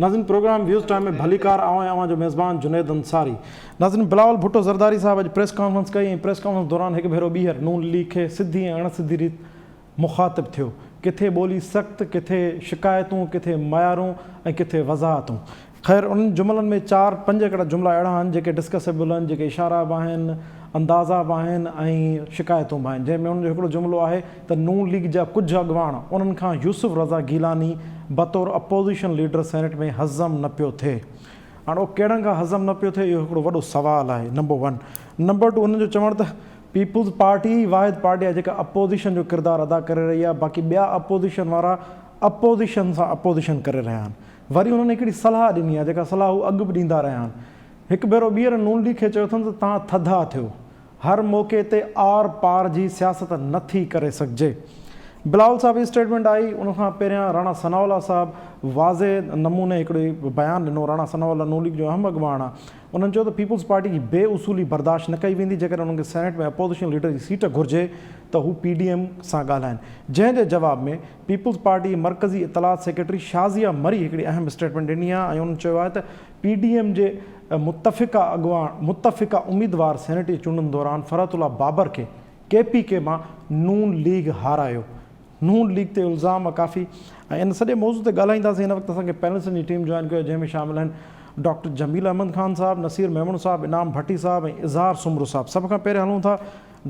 ناظرين programme waves time ۾ ڀليڪار آئون آهيان اوهان جو ميزبان جنيد انصاري. ناظرين بلاول ڀٽو زرداري صاحب اڄ پريس ڪانفرنس ڪئي ۽ پريس ڪانفرنس دوران هڪ ڀيرو ٻيهر نون ليگ کي سڌي ۽ اڻ سڌي ريت مخاطب ٿيو. ڪٿي ٻولي سخت، ڪٿي شڪايتون، ڪٿي ميارون ۽ ڪٿي وضاحتون. خير انهن جملن ۾ چار پنج هڪڙا جملا اهڙا آهن جيڪي ڊسڪسيبل آهن، جيڪي اشارا به آهن، اندازا به آهن ۽ شڪايتون به آهن. جنهن ۾ انهن جو هڪڙو جملو آهي ته نون ليگ جا ڪجهه اڳواڻ انهن کان يوسف رضا گيلاني بطور اپوزيشن ليڊر سينيٽ ۾ هضم نه پيو ٿئي. هاڻ اهو ڪهڙن کان هضم نه پيو ٿئي اهو هڪڙو وڏو سوال آهي نمبر ون. نمبر ٽو انهن جو چوڻ ته پيپلز پارٽي ئي واحد پارٽي آهي جيڪا اپوزيشن جو ڪردار ادا ڪري رهي آهي باقي ٻيا اپوزيشن وارا اپوزيشن سان اپوزيشن ڪري رهيا آهن. وري انهن هڪڙي صلاح ڏني آهي جيڪا صلاح هو اڳ به ڏيندا رهيا آهن. هڪ ڀيرو ٻيهر نون ليگ کي چيو اٿن ته توهان ٿڌا ٿيو. هر موقعي تي آر پار جي سياست نه ٿي ڪري سگهجي. بلاول صاحب جي اسٽيٽمينٽ آئي ان کان پهريان راڻا ثناء الله صاحب واضح نموني هڪڙي بيان ڏنو. راڻا ثناء الله نون ليگ جو اهم اڳواڻ آهي. انهن چيو ته پيپلز پارٽي جي بي اصولي برداشت نه ڪئي ويندي، جيڪڏهن انهن کي سينيٽ ۾ اپوزيشن ليڊر جي سيٽ گهرجي ته هو پي ڊي ايم سان ڳالهائين. جنهن جي جواب ۾ پيپلز پارٽي جي مرڪزي اطلاعات سيڪريٽري شازيه مري هڪڙي اهم اسٽيٽمينٽ ڏني آهي ۽ انهن چيو آهي ته پي ڊي ايم جي متفقه اڳواڻ متفقه اميدوار سينيٽ جي چونڊن دوران فرحت الله بابر کي ڪي پي ڪي مان نون ليگ هارايو. نون ليگ تي الزام ڪافي ۽ ان سڄي موضوع تي ڳالهائينداسين هن وقت اسان کي پينلسٽن جي ٽيم جوائن ڪيو آهي جنهن ۾ شامل آهن ڊاڪٽر جميل احمد خان صاحب، نصير ميمڻ صاحب، انعام ڀٽي صاحب ۽ اظهار سومرو صاحب سڀ کان پهرين هلون ٿا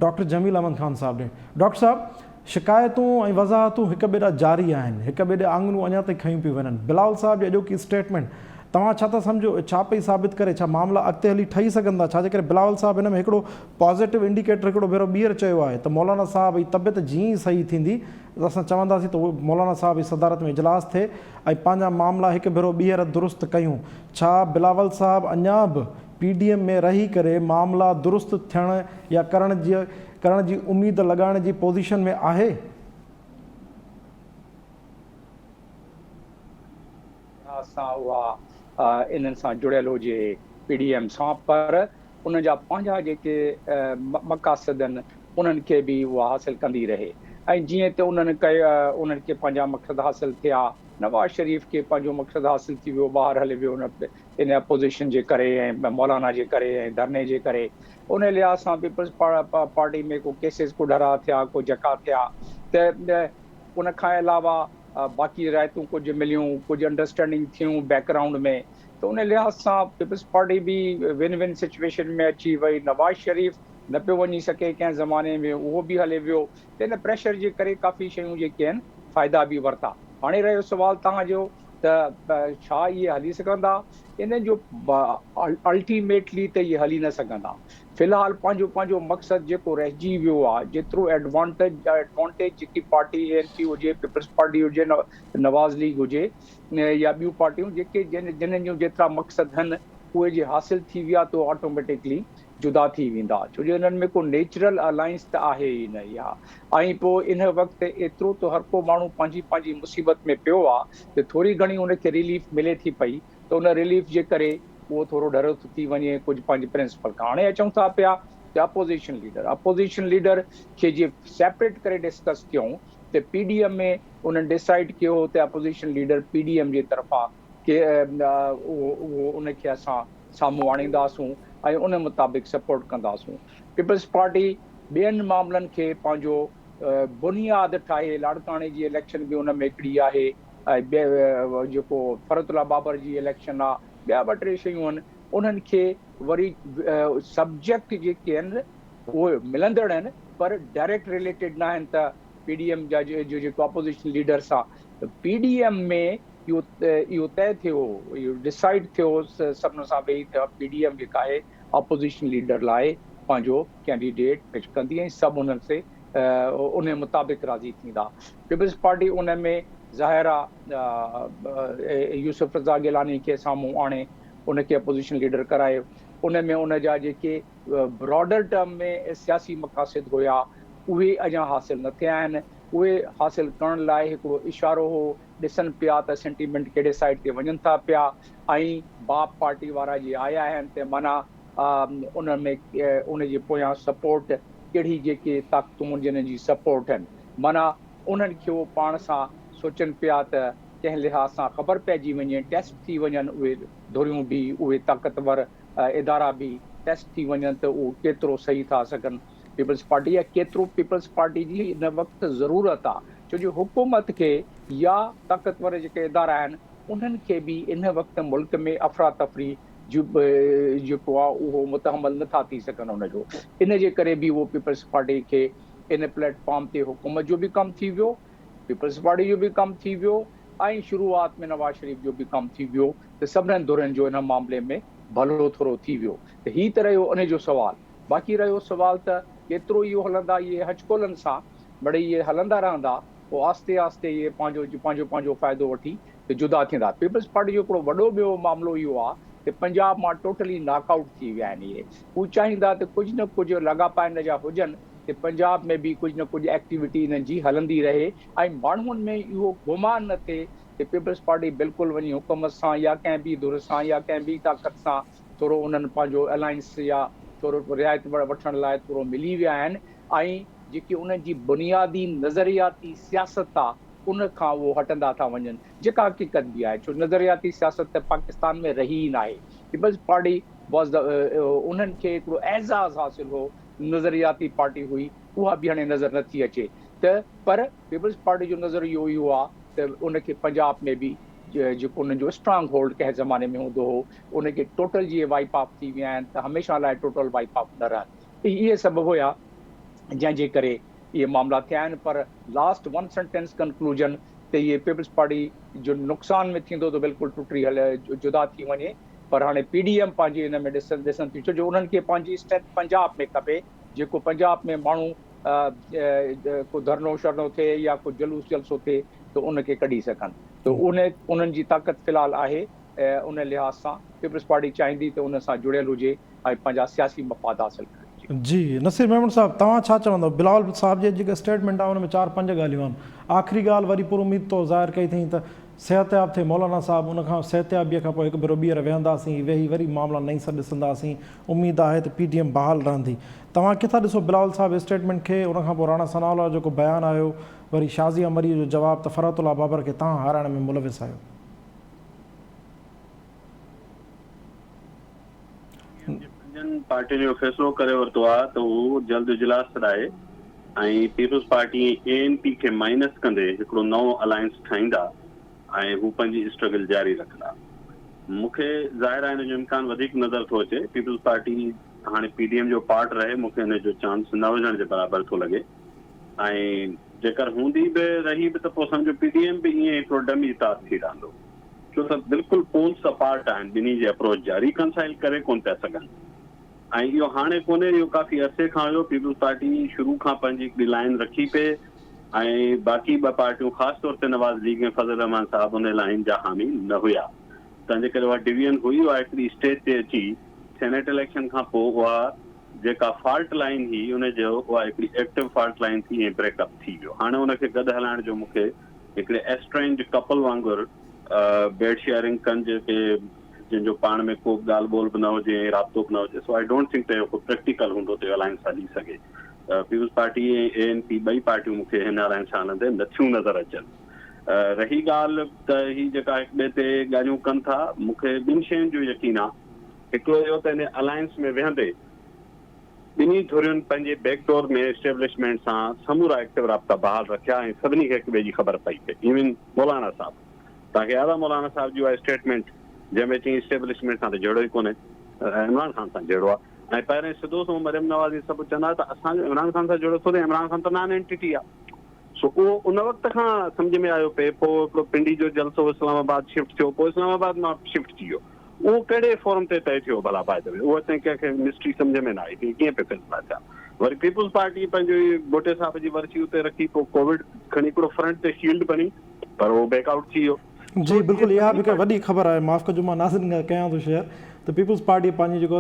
ڊاڪٽر جميل احمد خان صاحب ڏي ڊاڪٽر صاحب شڪايتون ۽ وضاحتون هڪ ٻئي ڏانهن جاري آهن هڪ ٻئي ڏي آڱريون اڃا تائين کنيون پيون وڃن بلاول صاحب جي اڄوڪي اسٽيٽمينٽ توهان ڇا ٿا سمجهو ڇا پئي ثابت ڪري ڇا معاملا اڳتي هلي ٺهي سگهن ٿا ڇا جي ڪري بلاول صاحب هن ۾ هڪڙو پازيٽو انڊيڪيٽر هڪڙو ڀيرو ٻيهر چيو آهي ته مولانا صاحب جي طبيعت جيئن ئي صحيح ٿيندي ته اسان چونداسين ته مولانا صاحب جي صدارت ۾ اجلاس ٿئي ۽ پنهنجا معاملا هڪ ڀيرو ٻيهر درست ڪيون. ڇا بلاول صاحب اڃا به پي ڊي ايم ۾ رهي ڪري معاملا درست ٿيڻ يا ڪرڻ جي ڪرڻ جي اميد لڳائڻ جي پوزيشن ۾ آهي؟ سان اها انهن سان جڙيل هجي پي ڊي ايم سان پر انهن جا پنهنجا جيڪي مقاصد آهن انهن کي به اها حاصل ڪندي رهي ۽ جيئن ته انهن انهن کي پنهنجا مقصد حاصل ٿيا نواز شريف کي پنهنجو مقصد حاصل ٿي ويو ٻاهر هلي ويو ان اپوزيشن جي ڪري ۽ مولانا جي ڪري ۽ ڌرڻي جي ڪري ان لحاظ سان پيپلز پارٽي ۾ ڪو ڪيسز ڪو ڍرا ٿيا ڪو جڪا ٿيا ته ان کان علاوه باقي رعايتون ڪجهه مليون، ڪجهه انڊرسٽينڊنگ ٿيون بيڪ گرائونڊ ۾ ته ان لحاظ سان پيپلز پارٽي به ون ون سچويشن ۾ اچي وئي، نواز شريف نه پيو وڃي سگهي ڪنهن زماني ۾ اهو به هلي ويو ته ان پريشر جي ڪري ڪافي شيون جيڪي آهن فائدا به ورتا. هاڻي رهيو سوال توهان جو ته ڇا اهي هلي سگهندا؟ انهن جو الٽيميٽلي ته اهي هلي نه سگهندا. في الحال پنهنجو پنهنجو مقصد جيڪو رهجي ويو آ جيترو ايڊوانٽيج ايڊوانٽيج جيڪي پارٽي اي اين پي هجي پيپلز پارٽي هجي نواز ليگ هجي يا ٻيون پارٽيون جيڪي جنھن جون جيترا مقصد هن اهي جي حاصل ٿي ويا ته آٽوميٽڪلي جدا ٿي ويندا ڇو جو انهن ۾ ڪو نيچرل الائنس ته آهي ئي نه اها ۽ پوء ان وقت ايترو ته هر ڪو ماڻهو پنهنجي پنهنجي مصيبت ۾ پيو آ ته ٿوري گهڻي ان کي رليف ملي ٿي پئي ته ان رليف جي ڪري اهو ٿورو ڍرو ٿو ٿي وڃي ڪجهه پنهنجي پرنسپل کان. هاڻي اچون ٿا پيا ته اپوزيشن ليڊر، اپوزيشن ليڊر کي جي سيپريٽ ڪري ڊسڪس ڪيون ته پي ڊي ايم ۾ انهن ڊسائيڊ ڪيو هو ته opposition leader P D M جي طرفان ڪي اهو اهو ان کي اسان سامهون آڻينداسون ۽ ان مطابق سپورٽ ڪنداسون. پيپلز پارٽي ٻين معاملن کي پنهنجو بنياد ٺاهي لاڙڪاڻي جي اليڪشن به ان ۾ هڪڙي آهي ۽ جيڪو فرحت الله بابر جي اليڪشن آ ٻيا ٻه ٽي شيون آهن انهن کي وري سبجيڪٽ جيڪي آهن اهي ملندڙ آهن پر ڊائريڪٽ رليٽيڊ نه آهن ته پي ڊي ايم جا جو جيڪو اپوزيشن ليڊرس آ ته پي ڊي ايم ۾ اهو اهو طئي ٿيو اهو ڊسائيڊ ٿيو سڀن سان ويهي ته پي ڊي ايم جيڪا آهي اپوزيشن ليڊر لاء پنهنجو ڪينڊيڊيٽ پيش ڪندي ۽ سڀ انهن سي ان مطابق راضي ٿيندا پيپلز پارٽي ان ۾ ظاهر آ يوسف رضا گيلاني کي سامهون آڻي ان کي اپوزيشن ليڊر ڪرائي ان ۾ ان جا جيڪي براڊر ٽرم ۾ سياسي مقاصد هيا اهي اڃا حاصل نه ٿيا آهن اهي حاصل ڪرڻ لاء هڪڙو اشارو هو ڏسن پيا ته سينٽيمينٽ ڪهڙي سائيڊ تي وڃن ٿا پيا ۽ باپ پارٽي وارا جي آيا آهن ته معنيٰ ان ۾ ان جي پويان سپورٽ ڪهڙي جيڪي طاقتون جنھن جي سپورٽ آهن معنيٰ انهن کي اهو پاڻ سان سوچن پيا ته ڪنهن لحاظ سان خبر پئجي وڃي ٽيسٽ ٿي وڃن اهي ڌريون به اهي طاقتور ادارا به ٽيسٽ ٿي وڃن ته اهو ڪيترو صحيح ٿا سگهن پيپلز پارٽي يا ڪيترو پيپلز پارٽي جي هن وقت ضرورت آ ڇو جو حڪومت کي يا طاقتور جيڪي ادارا آهن انهن کي به ان وقت ملڪ ۾ افراتفري جيڪو آ اهو متحمل نٿا ٿي سگهن ان جو ان جي ڪري به اهو پيپلز پارٽي کي ان پليٽ فارم تي حڪومت جو به ڪم ٿي ويو پيپلز پارٽي جو به ڪم ٿي ويو ۽ شروعات ۾ نواز شريف جو به ڪم ٿي ويو ته سڀنن ڌرين جو ان معاملي ۾ ڀلو ٿورو ٿي ويو ته هي ته رهيو ان جو سوال باقي رهيو سوال ته ڪيترو اهو هلندا اهي هچڪولن سان مڙئي اهي هلندا رهندا پوء آهستي آهستي اهي پنهنجو پنهنجو پنهنجو فائدو وٺي ته جدا ٿيندا. پيپلز پارٽي جو هڪڙو وڏو ٻيو معاملو اهو آ ته پنجاب مان ٽوٽلي ناڪ آئوٽ ٿي ويا آهن اهي هو چاهيندا ته ڪجهه نه ڪجهه لاڳاپا ان جا هجن ته پنجاب ۾ به ڪجهه نه ڪجهه ايڪٽيوٽي انهن جي هلندي رهي ۽ ماڻهن ۾ اهو گمان نه ٿئي ته پيپلز پارٽي بلڪل وڃي حڪومت سان يا ڪنهن ٻي ڌر سان يا ڪنهن ٻي طاقت سان ٿورو انهن پنهنجو الائنس يا ٿورو رعايت وٺڻ لاء ٿورو ملي ويا آهن ۽ جيڪي انهن جي بنيادي نظرياتي سياست آ ان کان اهو هٽندا ٿا وڃن جيڪا حقيقت به آهي ڇو نظرياتي سياست ته پاڪستان ۾ رهي ئي ناهي پيپلز پارٽي واز the انهن کي هڪڙو اعزاز حاصل هو نظرياتي پارٽي هئي اها به هاڻي نظر نٿي اچي ته پر پيپلز پارٽي جو نظريو اهو آ ته ان کي پنجاب ۾ به جيڪو انهن جو اسٽرانگ هولڊ ڪنهن زماني ۾ هوندو هو ان کي ٽوٽل جي وائپ آف ٿي ويا آهن ته هميشه لاء ٽوٽل وائپ آف نه رهن اهي سبب هيا جنهن جي ڪري اهي معاملا ٿيا آهن پر لاسٽ ون سينٽينس ڪنڪلوجن ته اهي پيپلز پارٽي جو نقصان ۾ ٿيندو ته بلڪل ٽٽي هل جدا ٿي وڃي پر هاڻي پي ڊي ايم پنهنجي ان ۾ ڏسن ڏسن ٿيون ڇو جو انهن کي پنهنجي اسٽرينٿ پنجاب ۾ کپي جيڪو پنجاب ۾ ماڻهو ڪو ڌرڻو شرڻو ٿئي يا ڪو جلوس جلسو ٿئي ته ان کي ڪڍي سگهن ته ان انهن جي طاقت في الحال آهي ان لحاظ سان پيپلز پارٽي چاهيندي ته ان سان جڙيل هجي ۽ پنهنجا سياسي مفاد حاصل ڪري. جي نصير ميمڻ صاحب توهان ڇا چوندؤ بلاول صاحب جي جيڪا اسٽيٽمينٽ آهي ان ۾ چار پنج ڳالهيون آهن آخري ڳالهه وري پر اميد طور ظاهر ڪئي اٿئين ته صحتياب ٿئي مولانا صاحب ان کان صحتيابيء کان پوء هڪ ڀيرو ٻيهر ويهنداسين ويهي وري معاملا نئين سر ڏسنداسين اميد آهي ته پي ڊي ايم بحال رهندي توهان ڪٿان ڏسو بلاول صاحب اسٽيٽمينٽ کي ان کان پوء راڻا ثناء الله جو جيڪو بيان آيو وري شازيه مريء جو جواب ته فرحت الله بابر کي توهان هارائڻ ۾ ملوث آهيو. پي ڊي ايم جي پنجن پارٽين اهو فيصلو ڪري ورتو آهي ته هو جلد اجلاس سڏائي ۽ پيپلز پارٽي ۽ اي اين پي کي مائنس ڪندي هڪڙو نئون الائنس ٺاهيندا ۽ هو پنهنجي اسٽرگل جاري رکندا. مون کي ظاهر آهي ان جو امڪان وڌيڪ نظر ٿو اچي. پيپلز پارٽي هاڻي پي ڊي ايم جو پارٽ رهي مون کي ان جو چانس نه هجڻ جي برابر ٿو لڳي ۽ جيڪر هوندي به رهي به ته پوء سمجهو پي ڊي ايم به ائين هڪڙو ڊمي اتحاد ٿي رهندو ڇو ته بلڪل پولس اپارٽ آهن ٻنهي جي اپروچ جا ريڪنسائل ڪري ڪونه پيا سگهن ۽ اهو هاڻي ڪونهي اهو ڪافي عرصي کان هيو پيپلز پارٽي شروع کان پنهنجي هڪڙي لائين رکي پئي ۽ باقي ٻه پارٽيون خاص طور تي نواز ليگ ۽ فضل الرحمان صاحب ان لائين جا حامي نه هيا تنهن جي ڪري اها ڊويزن هئي اها هڪڙي اسٽيج تي اچي سينيٽ اليڪشن کان پوء اها جيڪا فالٽ لائين هئي ان جو اها هڪڙي ايڪٽو فالٽ لائين ٿي ۽ بريڪ اپ ٿي ويو هاڻي ان کي گڏ هلائڻ جو مون کي هڪڙي ايسٽرينج ڪپل وانگر بيڊ شيئرنگ ڪن جيڪي جن جو پاڻ ۾ ڪو به ڳالهه ٻولهه به نه هجي ۽ رابطو به نه هجي سو I don't think ته اهو ڪو پريڪٽيڪل هوندو ته اهو الائنس هلي سگهي. پيپلز پارٽي ۽ اي اين پي ٻئي پارٽيون مون کي هن الائنس سان هلندي نٿيون نظر اچن. رهي ڳالهه ته هي جيڪا هڪ ٻئي تي ڳالهيون ڪن ٿا مون کي ٻن شين جو يقين آ هڪڙو اهو ته ان الائنس ۾ ويهندي ٻنهي ڌرين پنهنجي بيڪ ڊور ۾ اسٽيبلشمينٽ سان سمورا ايڪٽو رابطا بحال رکيا ۽ سڀني کي هڪ ٻئي جي خبر پئي پئي ايون مولانا صاحب توهان کي ياد آهي مولانا صاحب جي اها اسٽيٽمينٽ جنهن ۾ چيائين اسٽيبلشمينٽ سان ته جهيڙو ئي ڪونهي عمران خان سان جهيڙو آهي ۽ پهرين سڌو سنئون مريم نواز هي سڀ چوندا ته اسان جو عمران خان سان جهيڙو ٿو ٿئي عمران خان ته نان اينٽيٽي آهي سو اهو ان وقت کان سمجهه ۾ آيو پئي پوء هڪڙو پنڊي جو جلسو اسلام آباد شفٽ ٿيو پوء اسلام آباد مان شفٽ ٿي ويو اهو ڪهڙي فورم تي طئي ٿيو ڀلا باء the V اهو تائين ڪنهن کي مسٽري سمجهه ۾ نه آئي ته ڪيئن پئي فيصلا ٿيا وري پيپلز پارٽي پنهنجو ڀٽي صاحب جي ورسي اتي رکي پوء ڪووڊ کڻي هڪڙو فرنٽ تي شيلڊ بڻي پر اهو بيڪ آئوٽ ٿي ويو. جي بلڪل اها به هڪ وڏي خبر آهي معاف ڪجو مان ناظرين کان ڪيان ٿو شيئر ته پيپلز پارٽي پنهنجي جيڪو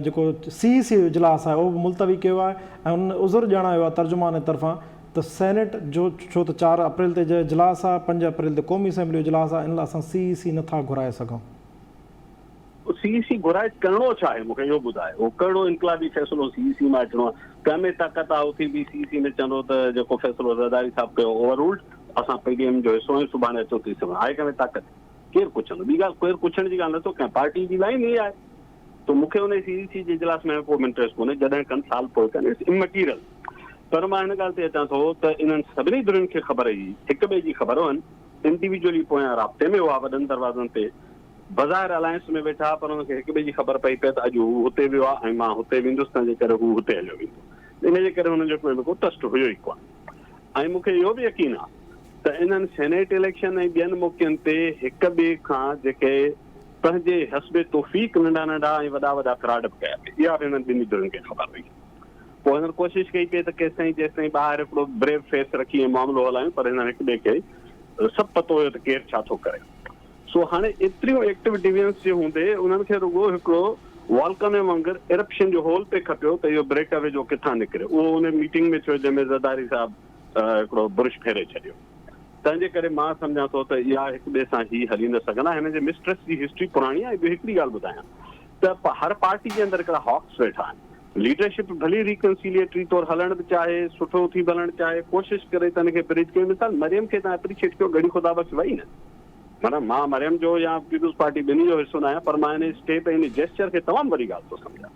جيڪو سي اي سي اجلاس آهي اهو به ملتوي ڪيو آهي ۽ انهن عذر ڄاڻايو آهي ترجمان طرفان ته سينيٽ جو ڇو ته چار اپريل تي اجلاس آهي پنج اپريل تي قومي اسيمبلي جو اجلاس آهي ان لاء اسان سي اي سي نٿا گهرائي سگهون. سي اي سي گهرائي ڪرڻو ڇا آهي مون کي اهو ٻڌاء اهو ڪهڙو انقلابي فيصلو سي اي سي مان اچڻو آهي ڪنهن ۾ طاقت آهي اٿي به سي اي سي ۾ چوندو ته جيڪو فيصلو زرداري صاحب ڪيو اوور رولڊ. اسان پي ڊي ايم جو حصو آهيون سڀاڻي اچو ٿي سگهون آهي ڪنهن ۾ طاقت ڪير پڇندو ٻي ڳالهه ڪير پڇڻ جي ڳالهه نٿو ڪنهن پارٽي جي لائين هي آهي تو مون کي ان سي اي سي جي اجلاس ۾ ڪو به انٽريسٽ ڪونهي جڏهن ڪن سال پوء ڪن it's امٽيريل پر مان هن ڳالهه تي اچان ٿو ته انهن سڀني ڌرين کي خبر هئي هڪ ٻئي جي خبر هئن انڊيويجولي پويان رابطي ۾ هئا وڏن دروازن تي بظاهر الائنس ۾ ويٺا پر انهن کي هڪ ٻئي جي خبر پئي پئي ته اڄ هو هتي ويو آهي ۽ مان هتي ويندس تنهن جي ڪري هو هتي هليو ويندو ان جي ڪري هنن جو ڪنهن ۾ ڪو ٽرسٽ هيو ئي ڪونه ۽ مون کي اهو به يقين آهي ته انهن سينيٽ اليڪشن ۽ ٻين موقعن تي هڪ ٻئي کان جيڪي پنهنجي حسب توفيق ننڍا ننڍا ۽ وڏا وڏا فراڊ به ڪيا پئي اها به هنن ٻنهي ڌرين کي خبر هئي. پوء هنن ڪوشش ڪئي پئي ته ڪيستائين جيستائين ٻاهر هڪڙو بريو فيس رکي ۽ معاملو هلايون پر هنن هڪ ٻئي کي سڀ پتو هيو ته ڪير ڇا ٿو ڪري. سو هاڻي ايتريون ايڪٽو ڊوينس جي هوندي انهن کي رڳو هڪڙو والڪانو وانگر ارپشن جو هول پئي کپيو ته اهو بريڪ اوي جو ڪٿان نڪري. اهو ان ميٽنگ ۾ ٿيو جنهن ۾ زرداري صاحب هڪڙو برش ڦيري ڇڏيو. تنهن جي ڪري مان سمجهان ٿو ته اها هڪ ٻئي سان هي هلي نه سگهندا. هنن جي مسٽرسٽ جي هسٽري پراڻي آهي. ٻيو هڪڙي ڳالهه ٻڌايان ته هر پارٽي جي اندر هڪڙا هاڪس ويٺا آهن. ليڊرشپ ڀلي ريڪنسيليٽري طور هلڻ به چاهي، سٺو ٿي به هلڻ چاهي، ڪوشش ڪري ته هن کي برج ڪيون. مثال مريم کي توهان اپريشيٽ ڪيو ڳڙهي خدا بخش وئي نه. معنيٰ مان مريم جو يا پيپلز پارٽي ٻنهي جو حصو نه آهيان پر مان ان اسٽيپ ۽ ان جيسچر کي تمام وڏي ڳالهه ٿو سمجهان.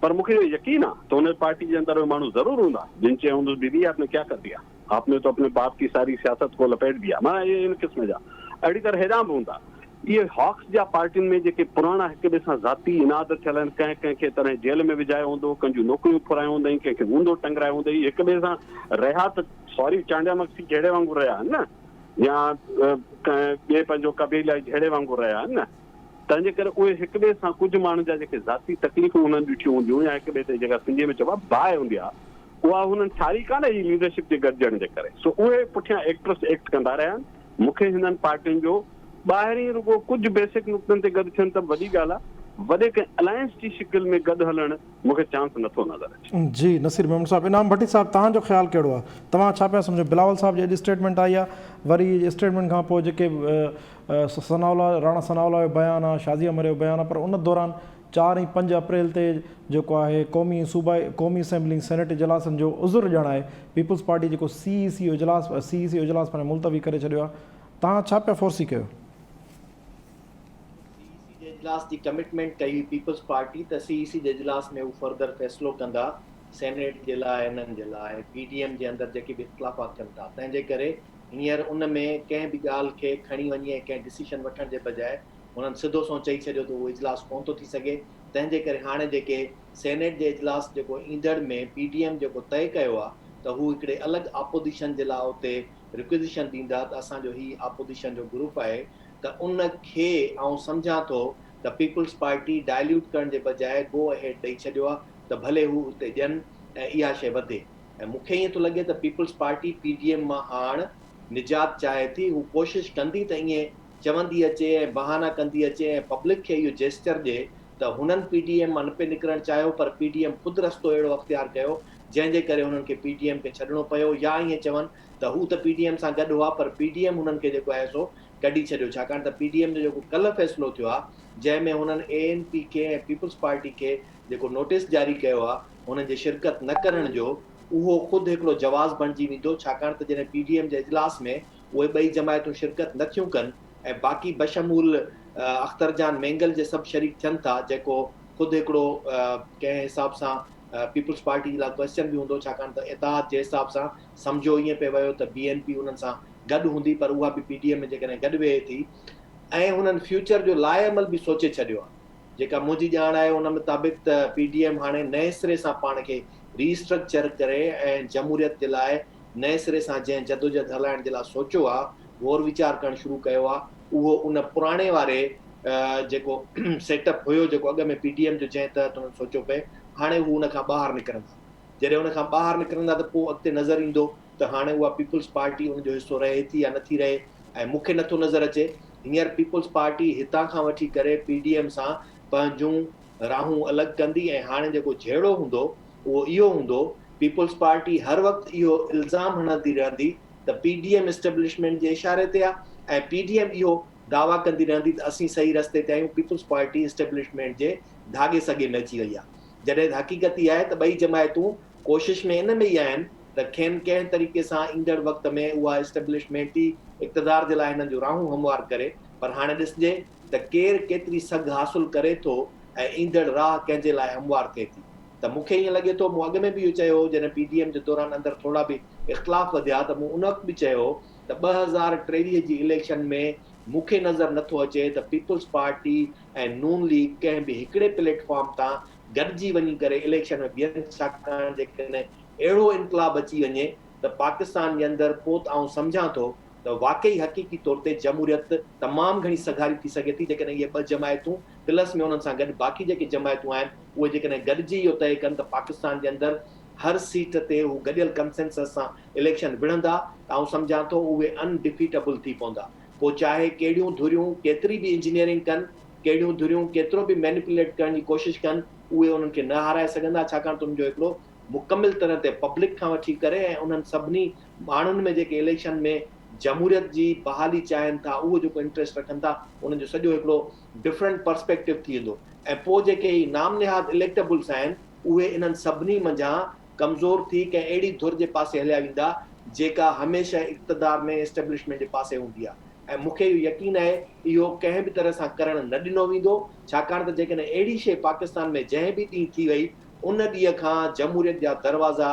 پر مون کي اهو يقين آهي ته ان پارٽي جي اندر اهي ماڻهو ضرور هوندا جن چيو هوندس بي بي آپ ني ڪيا ڪر ديا. آپ ني تو اپني باپ ڪي ساري سياست ڪو لپيٽ ديا معنيٰ اهي ان قسم جا اهڙي طرح هيڏانهن به هوندا اهي هاڪس جا پارٽين ۾ جيڪي پراڻا هڪ ٻئي سان ذاتي عناد ٿيل آهن ڪنهن ڪنهن کي تڏهن جيل ۾ وجهايو هوندو ڪنهن جون نوڪريون ڦرايون هوندائين ڪنهن کي اونڌو ٽنگرايو هوندائين هڪ ٻئي سان رهيا ته سوري چانڊيا مگسي جهيڙي وانگر رهيا آهن نه يا ڪنهن ٻئي پنهنجو قبيلائي جهيڙي وانگر رهيا آهن نه تنهن جي ڪري اهي هڪ ٻئي سان ڪجهه ماڻهن جا جيڪي ذاتي تڪليفون هنن ڏٺيون هونديون يا هڪ ٻئي تي جيڪا سنڌيء ۾ چئبو آهي باهه هوندي آهي اها هنن ٺاري ڪانه هئي ليڊرشپ جي گڏجڻ جي ڪري سو اهي پٺيان ايڪٽرس ايڪٽ ڪندا رهيا آهن. مون کي هنن پارٽين جو ٻاهرين رڳو ڪجهه بيسڪ نقطن تي گڏ ٿين ته به وڏي ڳالهه آهي وڏي ڪنهن الائنس جي شڪل ۾ گڏ هلڻ مون کي چانس نٿو نظر اچي. جي نصير ميمڻ صاحب انعام ڀٽي صاحب توهان جو خيال ڪهڙو آهي توهان ڇا پيا سمجهو بلاول صاحب جي اڄ اسٽيٽمينٽ آئي آهي وري اسٽيٽمينٽ کان پوء جيڪي ثناء الله راڻا ثناء الله جو بيان آهي شازيه مري جو بيان آهي پر ان دوران 4 ۽ 5 اپريل تي جيڪو آهي قومي ۽ صوبائي قومي اسيمبلي ۽ سينيٽ اجلاسن جو عذر ڄاڻائي پيپلز پارٽي جيڪو سي اي سي اجلاس سي اي سي اجلاس پنهنجو ملتوي ڪري ڇڏيو آهي توهان ڇا پيا فورسي ڪيو؟ سي اي سي جي اجلاس جي ڪمٽمينٽ ڪئي هئي پيپلز پارٽي ته سي اي سي جي اجلاس ۾ هو فردر فيصلو ڪندا سينيٽ جي لاء انهن جي لاء پي ڊي ايم جي اندر جيڪي به اختلافات ٿين ٿا تنهن جي ڪري هينئر ان ۾ ڪنهن به ڳالهه کي کڻي وڃي ۽ ڪنهن ڊسيشن وٺڻ جي بجاء هنن سڌو سنئون چئي ڇڏيو ته اهو اجلاس ڪونه ٿو ٿي سگهي، تنهن جي ڪري هاڻي جيڪي سينيٽ جي اجلاس جيڪو ايندڙ ۾ پي ڊي ايم جيڪو طئي ڪيو آهي ته هو هڪڙي الڳ آپوزيشن جي لاء اتي رڪوزيشن ڏيندا ته اسان جو هي آپوزيشن جو گروپ آهي ته ان کي آئون سمجهان ٿو ته پيپلز پارٽي ڊائليوٽ ڪرڻ جي بجاء گو اهيڊ ڏئي ڇڏيو آهي ته ڀلي هو اتي ڏين ۽ اها شيء وڌي ۽ مون کي ائين ٿو لڳي ته peoples party P D M مان هاڻ نجات چاهي ٿي هو ڪوشش ڪندي ته ائين چوندي اچي ۽ بهانا ڪندي اچي ۽ پبلڪ کي اهو جيسچر ڏئي ته هنن پي ڊي ايم مان نه پئي نڪرڻ چاهيو پر پي ڊي ايم خود رستو اهڙو اختيار ڪيو جنهن جي ڪري هنن کي پي ڊي ايم کي ڇڏڻو پيو يا ائين چون ته هو ته پي ڊي ايم سان گڏ هئا پر پي ڊي ايم هنن کي جيڪو آهي سو ڪڍي ڇڏيو ڇاڪاڻ ته پي ڊي ايم جو جيڪو ڪلهه فيصلو ٿيو آهي جنهن ۾ هنن اي اين پي کي ۽ پيپلز پارٽي کي جيڪو نوٽيس جاري ڪيو آهي هنن جي شرڪت نه ڪرڻ جو اهو خود هڪڙو جواز بڻجي ويندو ڇاڪاڻ ته جڏهن پي ڊي ايم جي اجلاس ۾ اهي ٻئي جماعتون شرڪت نه ٿيون ڪن ۽ باقي بشمول اختر جان مينگل جي سڀ شريڪ ٿين ٿا جيڪو خود هڪڙو ڪنهن حساب سان پيپلز پارٽي جي لاء ڪوئسچن به هوندو ڇاڪاڻ ته اتحاد جي حساب سان سمجهيو ائين پئي ويو ته بي اين پي انهن سان گڏ هوندي پر اها به پي ڊي ايم ۾ جيڪڏهن گڏ ويهي ٿي ۽ هنن فيوچر جو لاء عمل به سوچي ڇڏيو آهي جيڪا منهنجي ڄاڻ آهي ان مطابق ته پي ڊي ايم هاڻي نئين سري سان پاڻ کري اسٽرڪچر ڪري ۽ جمهوريت جي لاء نئين سري سان جنهن جدوجهد هلائڻ جي لاء سوچيو آ، غور ويچار ڪرڻ شروع ڪيو آ، اهو ان پراڻي واري جيڪو سيٽ اپ هيو جيڪو اڳ ۾ پي ڊي ايم جو جنهن تحت انهن سوچيو پئي، هاڻي هو ان کان ٻاهر نڪرندا. جڏهن ان کان ٻاهر نڪرندا ته پوء اڳتي نظر ايندو ته هاڻي اها پيپلز پارٽي ان جو حصو رهي ٿي يا نٿي رهي ۽ مون کي نٿو نظر اچي هينئر پيپلز پارٽي هتان کان وٺي ڪري پي ڊي ايم سان پنهنجون راهون الڳ ڪندي ۽ هاڻي جيڪو جهيڙو هوندو اهو اهو هوندو پيپلز پارٽي هر وقت اهو الزام هڻندي رهندي ته پي ڊي ايم اسٽيبلشمينٽ جي اشاري تي آ ۽ پي ڊي ايم اهو دعويٰ ڪندي رهندي ته اسين صحيح رستي تي آهيون پيپلز پارٽي اسٽيبلشمينٽ جي ڌاڳي سڳي ۾ اچي وئي آ جڏهن ته حقيقت اها آهي ته ٻئي جماعتون ڪوشش ۾ ان ۾ ئي آهن ته کين ڪنهن طريقي سان ايندڙ وقت ۾ اها اسٽيبلشمينٽ ئي اقتدار جي لاء هنن جون راهون هموار ڪري پر هاڻي ڏسجي ته ڪير ڪيتري سگهه حاصل ڪري ٿو ۽ ايندڙ راهه ڪنهن جي لاء هموار ٿئي ٿي ته مون کي ائين لڳي ٿو مون اڳ ۾ به اهو چيو هو جڏهن پي ڊي ايم جي دوران اندر ٿورڙا به اختلاف وڌيا ته مون ان وقت به چيو هو ته 2023 جي اليڪشن ۾ مون کي نظر نه ٿو اچي ته پيپلز پارٽي ۽ نون ليگ ڪنهن به هڪڙي پليٽ فارم تان گڏجي وڃي ڪري اليڪشن ۾ بيهن ڇاڪاڻ جيڪڏهن اهڙو انقلاب اچي وڃي ته پاڪستان جي اندر پوء ته آئون سمجهان ٿو ته واقعي حقيقي طور تي جمهوريت تمام گهڻي سگهاري ٿي سگهي ٿي جيڪڏهن اهي ٻه جماعتون پلس ۾ انهن سان گڏ باقي جيڪي جماعتون آهن اهي جيڪڏهن گڏجي اهو طئي ڪن ته پاڪستان جي اندر هر سيٽ تي هو گڏيل ڪنسينسس سان اليڪشن وڙهندا ته آئون سمجهان ٿو اهي ان ڊفيٽبل ٿي پوندا پوء چاهي ڪهڙيون ڌريون ڪيتري به انجنيئرنگ ڪن ڪهڙيون ڌريون ڪيترو به مينيپوليٽ ڪرڻ جي ڪوشش ڪن اهي انهن کي نه هارائي سگهندا ڇاڪاڻ ته انهن جو هڪڙو مڪمل طرح تي پبلڪ کان وٺي ڪري ۽ انهن سڀني ماڻهن ۾ جيڪي اليڪشن ۾ جمهوريت جي بحالي چاهين ٿا اهو جيڪو انٽريسٽ رکن ٿا انهن جو سڄو هڪڙو ڊفرنٽ پرسپيڪٽو ٿي ويندو ۽ پوء جيڪي هي نام نهاد اليڪٽبلس آهن اهي انهن سڀني منجهان ڪمزور ٿي ڪنهن اهڙي ڌر جي پاسي هليا ويندا جيڪا هميشه اقتدار ۾ اسٽيبلشمينٽ جي پاسي هوندي آهي ۽ مون کي اهو يقين آهي اهو ڪنهن به طرح سان ڪرڻ نه ڏنو ويندو ڇاڪاڻ ته جيڪڏهن اهڙي شيء پاڪستان ۾ جنهن به ڏينهن ٿي وئي ان ڏينهن کان جمهوريت جا دروازا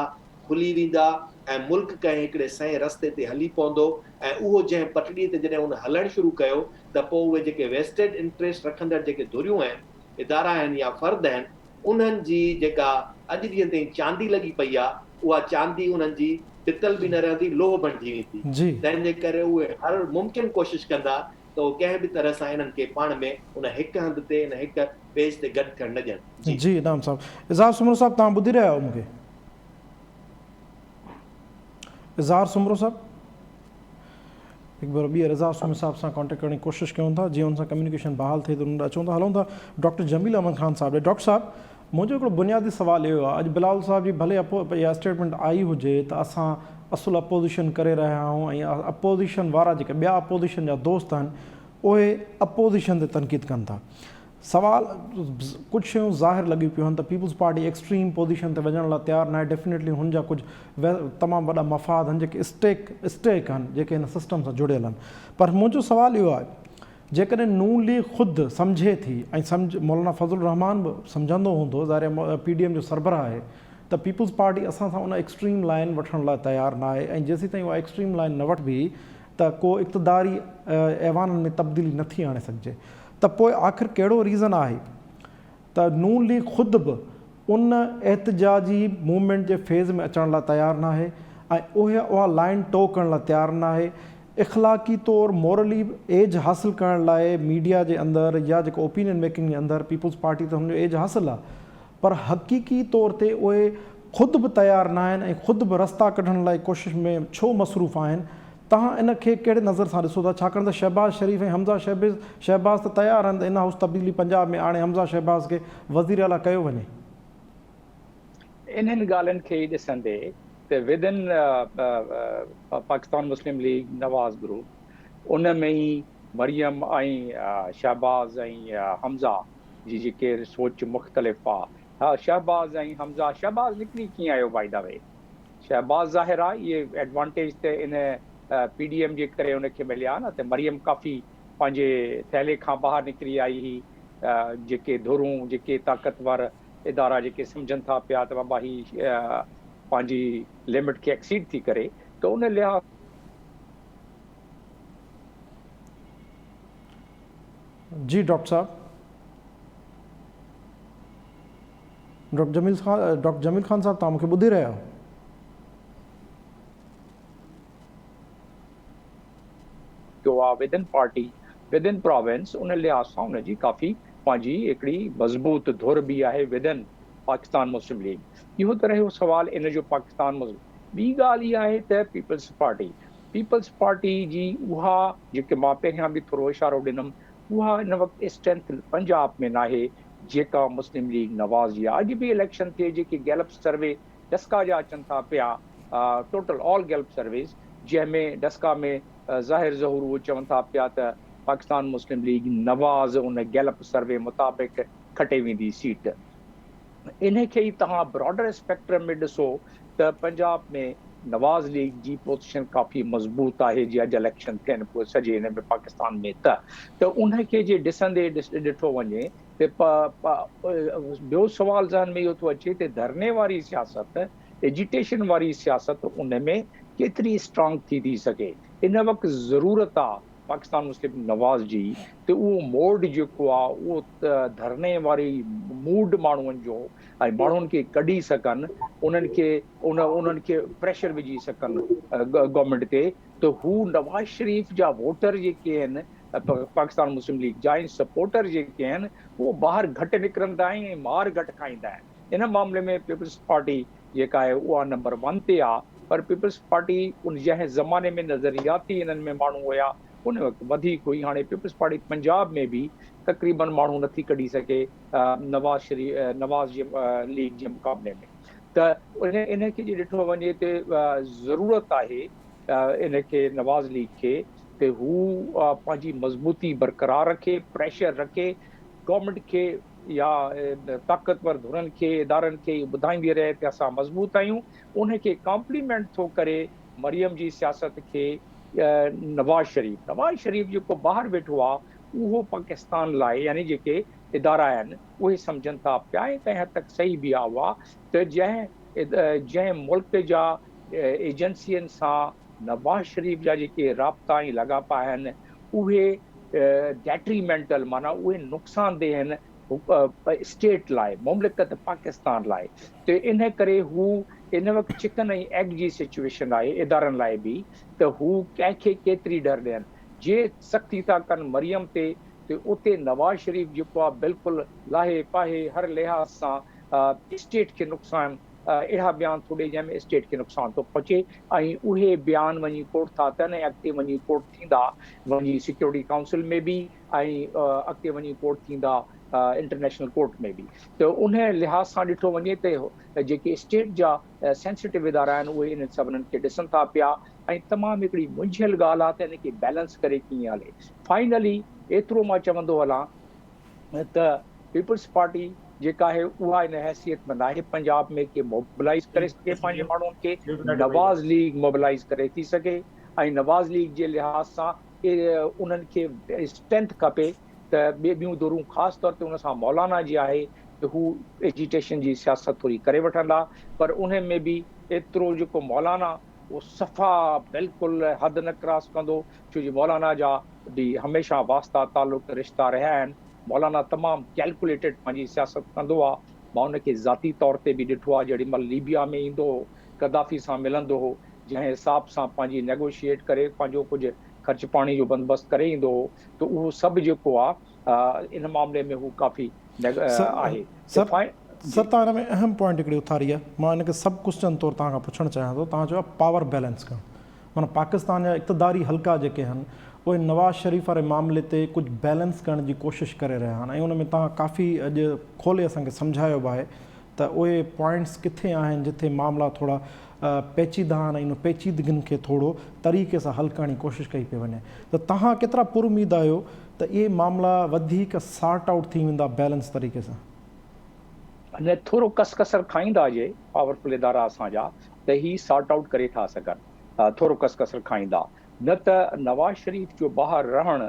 کلي ويندا ۽ ملڪ ڪنهن هڪڙي سئين رستي تي هلي پوندو ۽ اهو جنهن پٽڙي تي جڏهن ان هلڻ شروع ڪيو ته پوء اهي جيڪي ويسٽيڊ انٽريسٽ رکندڙ جيڪي ڌريون آهن، ادارا آهن يا فرد آهن انهن جي جيڪا اڄ ڏينهن تائين چاندي لڳي پئي آهي اها چاندي انهن جي پتل به نه رهندي لوهه بڻجي ويندي تنهن جي ڪري اهي هر ممڪن ڪوشش ڪندا ته اهي ڪنهن به طرح سان انهن کي پاڻ ۾ ان هڪ هنڌ تي ان هڪ پيج تي گڏ ٿيڻ نه ڏين. جي. جي انعام صاحب. اظهار سومرو صاحب توهان ٻڌي رهيا آهيو مون کي. اظهار سومرو صاحب هڪ ڀيرو ٻيهر اظهار سومرو صاحب سان ڪانٽيڪٽ ڪرڻ جي ڪوشش ڪيون ٿا جيئن ان سان ڪميونيڪيشن بحال ٿئي ته ان ڏانهن اچون ٿا هلون ٿا ڊاڪٽر جميل احمد خان صاحب ڏي ڊاڪٽر صاحب منهنجو هڪڙو بنيادي سوال اهو آهي اڄ بلاول صاحب جي ڀلي اها اسٽيٽمينٽ آئي هجي ته اسان اصل اپوزيشن ڪري رهيا آهيون ۽ اپوزيشن وارا جيڪي ٻيا اپوزيشن جا دوست آهن اهي اپوزيشن تي تنقيد ڪن ٿا سوال، ڪجهه شيون ظاهر لڳيون پيون هن ته پيپلز پارٽي ايڪسٽريم پوزيشن تي وڃڻ لاء تيار ناهي، ڊيفنيٽلي هن جا ڪجهه تمام وڏا مفاد هن جيڪي اسٽيڪ Stake هن جيڪي هن سسٽم سان جڙيل هن پر منهنجو سوال اهو آهي جيڪڏهن نون ليگ خود سمجهي ٿي ۽ سمجهه مولانا فضل الرحمان به سمجهندو هوندو ظاهر آهي پي ڊي ايم جو سربراهه آهي ته پيپلز پارٽي اسان سان ان ايڪسٽريم لائين وٺڻ لاء تيار ناهي ۽ جيسيتائين اها ايڪسٽريم لائين نه وٺبي ته ڪو اقتداري ايوانن ۾ تبديلي نٿي آڻي سگهجي ته پوء آخر ڪهڙو ريزن آهي ته نون ليگ خود به ان احتجاجي موومينٽ جي فيز ۾ اچڻ لاء تيار ناهي ۽ اهي اها لائين ٽو ڪرڻ لاء تيار ناهي اخلاقي طور مورلي ايج حاصل ڪرڻ لاء ميڊيا جي اندر يا جيڪو اوپينين ميڪنگ جي اندر پيپلز پارٽي ته هن جو ايج حاصل آهي پر حقيقي طور تي اهي خود به تيار ناهن ۽ خود به رستا ڪڍڻ لاء ڪوشش ۾ ڇو مصروف آهن توهان ان کي ڪهڙي نظر سان ڏسو ٿا ڇاڪاڻ ته شهباز شريف ۽ حمزه شهباز ته تيار آهن ته ان هائوس تبديلي پنجاب ۾ آڻي حمزه شهباز کي وزيراعليٰ ڪيو وڃي. انهن ڳالهين کي ئي ڏسندي ته within Pakistan Muslim League Nawaz group ان ۾ ئي مريم ۽ شهباز ۽ حمزه جي جيڪي سوچ مختلف آ ها شهباز ۽ حمزه شهباز نڪري ڪيئن آيو بائي the V Shahbaz ظاهر آ اهي ايڊوانٽيج ته ان پي ڊي ايم جي ڪري ان کي مليا نه ته مريم ڪافي پنهنجي ٿيلهي کان ٻاهر نڪري آئي هئي جيڪي ڌرون جيڪي طاقتور ادارا جيڪي سمجهن ٿا پيا ته بابا هي پنهنجي لمٽ کي ايڪسيڊ ٿي ڪري ته ان لحاظ جي ڊاڪٽر صاحب ڊاڪٽر جميل خان ڊاڪٽر جميل خان صاحب توهان مونکي ٻڌي رهيا آهيو؟ جو آ ودن پارٽي ودن پراونس ان لحاظ سان ان جي ڪافي پنهنجي هڪڙي مضبوط ڌر به آهي ودن پاڪستان مسلم ليگ اهو ته رهيو سوال ان جو پاڪستان مسلم ٻي ڳالهه اها آهي ته پيپلز پارٽي پيپلز پارٽي جي اها جيڪي مان پهريان به ٿورو اشارو ڏنم اها ان وقت اسٽرينٿ پنجاب ۾ ناهي جيڪا مسلم ليگ نواز جي آهي. اڄ به اليڪشن ٿئي جيڪي گيلپ سروي ڊسڪا جا اچن ٿا پيا ٽوٽل آل گيلپ سرويز جنهن ۾ ڊسڪا ۾ ظاهر ظهور اهو چون ٿا پيا ته پاڪستان مسلم ليگ نواز ان گيلپ سروي مطابق کٽي ويندي سيٽ. انهي کي ئي توهان براڊر اسپيڪٽرم ۾ ڏسو ته پنجاب ۾ نواز ليگ جي پوزيشن ڪافي مضبوط آهي جي اڄ اليڪشن ٿين پوء سڄي هن ۾ پاڪستان ۾ ته ته ان کي جي ڏسندي ڏٺو وڃي ته ٻيو سوال ذهن ۾ اهو ٿو اچي ته ڌرڻي واري سياست ايجيٽيشن واري سياست ان ۾ ڪيتري اسٽرانگ ٿي ٿي سگهي ان وقت ضرورت آ پاڪستان مسلم نواز جي ته اهو موڊ جيڪو آ اهو ڌرڻي واري موڊ ماڻهن جو ۽ ماڻهن کي ڪڍي سگهن انهن کي ان انهن کي پريشر وجهي سگهن گورنمينٽ تي ته هو نواز شريف جا ووٽر جيڪي آهن پاڪستان مسلم ليگ جا ۽ سپورٽر جيڪي آهن اهو ٻاهر گهٽ نڪرن ٿا ۽ مار گهٽ کائيندا آهن ان معاملي ۾ پيپلز پارٽي جيڪا آهي اها نمبر ون تي آ پر پيپلز پارٽي ان جنهن زماني ۾ نظرياتي انهن ۾ ماڻهو هيا ان وقت وڌيڪ هئي هاڻي پيپلز پارٽي پنجاب ۾ به تقريبن ماڻهو نٿي ڪڍي سگهي نواز شريف نواز جي ليگ جي مقابلي ۾ ته ان ان کي جي ڏٺو وڃي ته ضرورت آهي ان کي نواز ليگ کي ته هو پنهنجي مضبوطي برقرار رکي پريشر رکي گورنمينٽ کي يا طاقتور ڌرين کي ادارن کي اهو ٻڌائيندي رهي ته اسان مضبوط آهيون ان کي ڪامپليمينٽ ٿو ڪري مريم جي سياست کي نواز شريف نواز شريف جيڪو ٻاهر ويٺو آهي اهو پاڪستان لاء يعني جيڪي ادارا آهن اهي سمجهن ٿا پيا ۽ ڪنهن حد تڪ صحيح به آهي اها ته جنهن جنهن ملڪ جا ايجنسين سان نواز شريف جا جيڪي رابطا ۽ لاڳاپا آهن اهي ڊيٽريمينٽل معنيٰ اهي نقصان ده آهن اسٽيٽ لاء مملڪت پاڪستان لاء ته ان ڪري هو ان وقت چڪن ۽ ايگ جي سچويشن آهي ادارن لاء به ته هو ڪنهن کي ڪيتري ڍر ڏين جي سختي ٿا ڪن مريم تي ته اتي نواز شريف جيڪو آهي بلڪل لاهي پاهي هر لحاظ سان اسٽيٽ کي نقصان اهڙا بيان ٿو ڏئي جنهن ۾ اسٽيٽ کي نقصان ٿو پهچي ۽ اهي بيان وڃي ڪورٽ ٿا ٿين ۽ اڳتي وڃي ڪورٽ ٿيندا وڃي سيڪيورٽي ڪائونسل ۾ به ۽ اڳتي وڃي ڪورٽ ٿيندا انٽرنيشنل ڪورٽ ۾ به ته ان لحاظ سان ڏٺو وڃي ته جيڪي اسٽيٽ جا سينسيٽو ادارا آهن اهي انهن سڀنن کي ڏسن ٿا پيا ۽ تمام هڪڙي منجهيل ڳالهه آهي ته ان کي بيلنس ڪري ڪيئن هلي فائنلي ايترو مان چوندو هلان ته پيپلز پارٽي جيڪا آهي اها ان حيثيت ۾ ناهي پنجاب ۾ ڪي موبلائيز ڪري سگهي پنهنجي ماڻهن کي نواز ليگ موبلائيز ڪري ٿي سگهي ۽ نواز ليگ جي لحاظ سان انهن کي اسٽرينٿ کپي ته ٻي ٻيون ڌرون خاص طور تي ان سان مولانا جي آهي ته هو ايجيٽيشن جي سياست ٿوري ڪري وٺندا پر ان ۾ به ايترو جيڪو مولانا اهو صفا بلڪل حد نه ڪراس ڪندو ڇو جو مولانا جا به هميشه واسطا تعلق رشتا رهيا آهن مولانا تمام ڪيلڪوليٽيڊ پنهنجي سياست ڪندو آ مان ان کي ذاتي طور تي به ڏٺو آ جهڙي مهل ليبيا ۾ ايندو هو قذافي سان ملندو هو جنهن حساب سان پنهنجي نيگوشيئيٽ ڪري پنهنجو ڪجهه خرچ پاڻي جو بندوبست ڪري ايندو هو ته اهو سڀ جيڪو آ ان معاملي ۾ هو ڪافي آهي سر سر توهان هن ۾ اهم پوائنٽ هڪڙي اٿاري آهي مان ان کي سب ڪوسچن طور توهان کان پڇڻ چاهيان ٿو توهان چيو آهي پاور بيلنس ڪرڻ معنيٰ پاڪستان جا اقتداري حلقا جيڪي آهن اهي نواز شريف واري معاملي تي ڪجهه بيلنس ڪرڻ جي ڪوشش ڪري رهيا آهن ۽ ان ۾ توهان ڪافي اڄ کولي اسان کي سمجهايو به آهي ته اهي پوائنٽس ڪٿي آهن جٿي معاملا ٿورا پيچيده آهن ۽ ان پيچيدگين کي ٿورو طريقي سان حل ڪرڻ جي ڪوشش ڪئي پئي وڃي ته توهان ڪيترا پر اميد آهيو ته اهي معاملا وڌيڪ سارٽ آئوٽ ٿي ويندا بيلنس طريقي سان؟ نه ٿورو ڪس ڪسر کائيندا جي پاورفل ادارا اسان جا ته هي سارٽ آئوٽ ڪري ٿا سگهن ٿورو ڪس ڪسر کائيندا نه ته نواز شريف جو ٻاهر رهڻ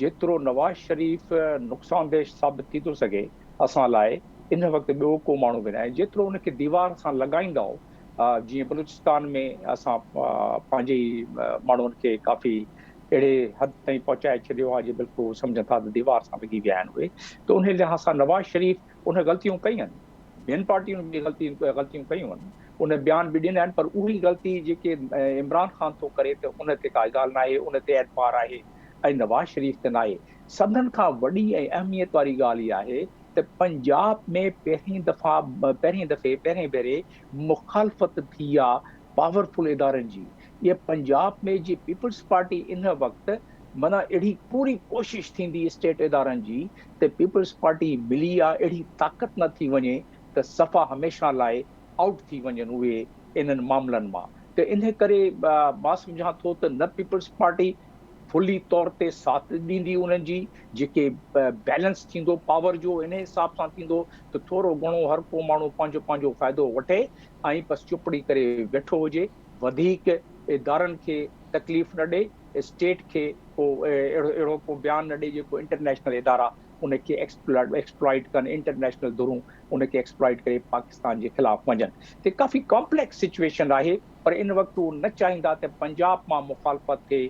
جيترو نواز شريف نقصان ده ثابت ٿي ٿو سگهي اسان لاء ان وقت ٻيو ڪو ماڻهو به ناهي جيترو ان کي ديوار سان لڳائيندائو جيئن بلوچستان ۾ اسان پنهنجي ئي ماڻهن کي ڪافي اهڙي حد تائين پهچائي ڇڏيو آهي جو بلڪل هو سمجهن ٿا ته ديوار سان لڳي ويا آهن اهي ته ان لحاظ سان نواز شريف ان غلطيون ڪيون آهن ٻين پارٽين به غلطيون غلطيون ڪيون آهن ان بيان به ڏنا آهن پر اهي غلطي جيڪي عمران خان ٿو ڪري ته ان تي ڪا ڳالهه ناهي ان تي اعتبار آهي ۽ نواز شريف تي ناهي سڀنن کان وڏي ۽ اهميت واري ڳالهه اها آهي ته پنجاب ۾ پهرين دفعا پهرين دفعي پهرين ڀيري مخالفت ٿي آ پاورفل ادارن جي اها پنجاب ۾ جي پيپلز پارٽي ان وقت معنيٰ اهڙي پوري ڪوشش ٿيندي اسٽيٽ ادارن جي ته پيپلز پارٽي ملي آ اهڙي طاقت نه ٿي وڃي ته صفا هميشه لاء آئوٽ ٿي وڃن اهي انهن معاملن مان ته انهي ڪري مان سمجهان ٿو ته نه پيپلز پارٽي فلي طور تي ساٿ ڏيندي انهن جي جيڪي بيلنس ٿيندو پاور جو انهي حساب سان ٿيندو ته ٿورو گهڻو هر ڪو ماڻهو پنهنجو پنهنجو فائدو وٺي ۽ بس چپڙي ڪري ويٺو هجي. وڌيڪ ادارن کي تڪليف نه ڏئي، اسٽيٽ کي ڪو اهڙو اهڙو ڪو بيان نه ڏئي جيڪو انٽرنيشنل ادارا ان کي ايڪسپلائيٽ ڪن، انٽرنيشنل ڌرون ان کي ايڪسپلائيٽ ڪري پاڪستان جي خلاف وڃن. ته ڪافي ڪامپليڪس سچويشن آهي پر ان وقت هو نه چاهيندا ته پنجاب مان مخالفت ٿئي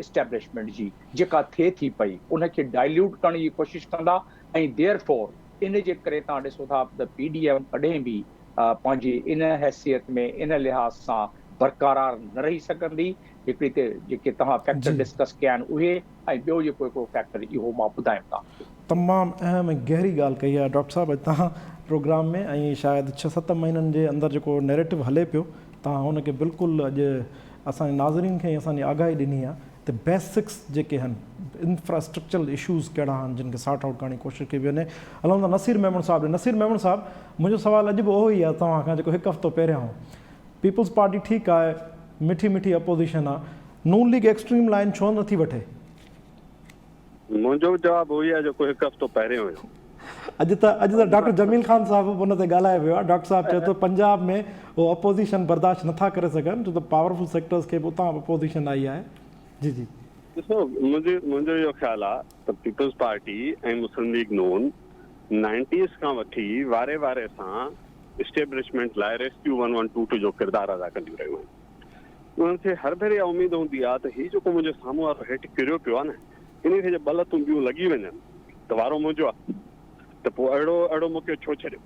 اسٽيبلشمينٽ جي جيڪا ٿئي ٿي پئي ان کي ڊائليوٽ ڪرڻ جي ڪوشش ڪندا ۽ ديئر فور ان جي ڪري توهان ڏسو ٿا ته پي ڊي ايم ڪڏهن به پنهنجي ان حيثيت ۾ ان لحاظ سان برقرار نه رهي سگهندي. هڪڙي ته جيڪي توهان فيڪٽر ڊسڪس ڪيا آهن اهي ۽ ٻيو جيڪو هڪڙو فيڪٽر اهو مان ٻڌايم توهان کي. تمام اهم ۽ گهري ڳالهه ڪئي آهي ڊاڪٽر صاحب اڄ توهان پروگرام ۾ ۽ شايد ڇهه ست مهينن جي اندر جيڪو نيريٽو هلي پيو توهان ان کي بلڪل اڄ اسان جي ناظرين کي ۽ اسان جي آگاهي ڏني آهي ته بيسڪس جيڪي آهن انفراسٽرڪچرل اشوز ڪهڙا آهن جن کي سارٽ آئوٽ ڪرڻ جي ڪوشش ڪئي پئي وڃي. هلون ٿا نصير ميمڻ صاحب ڏي. نصير ميمڻ صاحب منهنجو سوال اڄ به اهو ئي آهي توهان کان جيڪو هڪ هفتو پهريان هو. پيپلز پارٽي ٺيڪ آهي مٺي مٺي اپوزيشن آهي نون ليگ ايڪسٽريم لائين ڇو نٿي وٺي؟ منهنجو به جواب اهو ئي آهي جيڪو هڪ هفتو پهريون هيو. اڄ ته اڄ ته ڊاڪٽر جميل خان صاحب به ان تي ڳالهائي ويو آهي. ڊاڪٽر صاحب چئي ٿو پنجاب ۾ هو اپوزيشن برداشت نٿا ڪري سگهن ڇو ته پاورفل سيڪٽرز کي به اتان به اپوزيشن آئي آهي. جي جي. ڏسو منهنجي منهنجو اهو خيال آهي ته پيپلز پارٽي ۽ مسلم ليگ نون نائنٽيز کان وٺي واري واري سان اسٽيبلشمينٽ لاء rescue one one two two جو ڪردار ادا ڪنديون رهيون آهن. انهن کي هر ڀيري اها اميد هوندي آهي ته هي جيڪو منهنجي سامهون وارو هيٺ ڪريو پيو آهي نه، انهي کي جي ٻه لتون ٻيون لڳي وڃن ته وارو منهنجو آهي ته پوء اهڙو اهڙو موقعو ڇو ڇڏيو؟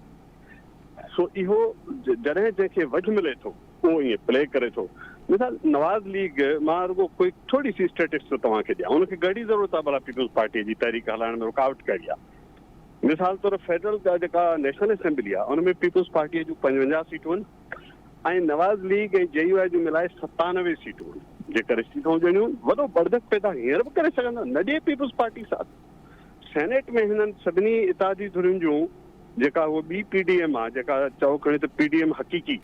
سو اهو جڏهن جنهن کي وجهه ملي ٿو اهو ائين پلي ڪري ٿو. مثال نواز ليگ مان رڳو ڪوئي ٿوري سي اسٽيٽسٽڪس توهان کي ڏيان، ان کي ڪهڙي ضرورت آهي ڀلا پيپلز پارٽي جي تحريڪ هلائڻ ۾ رڪاوٽ ڪهڙي آهي؟ مثال طور فيڊرل جيڪا نيشنل اسيمبلي آهي ان ۾ پيپلز پارٽي جون 55 سيٽون آهن. ۽ نواز ليگ ۽ جي يو آء جون ملائي 97 سيٽون آهن. جيڪر استعيفائون ڏيڻيون وڏو ٻڙڌڪ پيدا هينئر به ڪري سگهندا، نه ڏئي پيپلز پارٽي ساٿ. سينيٽ ۾ هنن سڀني اتحادي ڌرين جون جيڪا هوء ٻي پي ڊي ايم آهي جيڪا چئو کڻي ته پي ڊي ايم حقيقي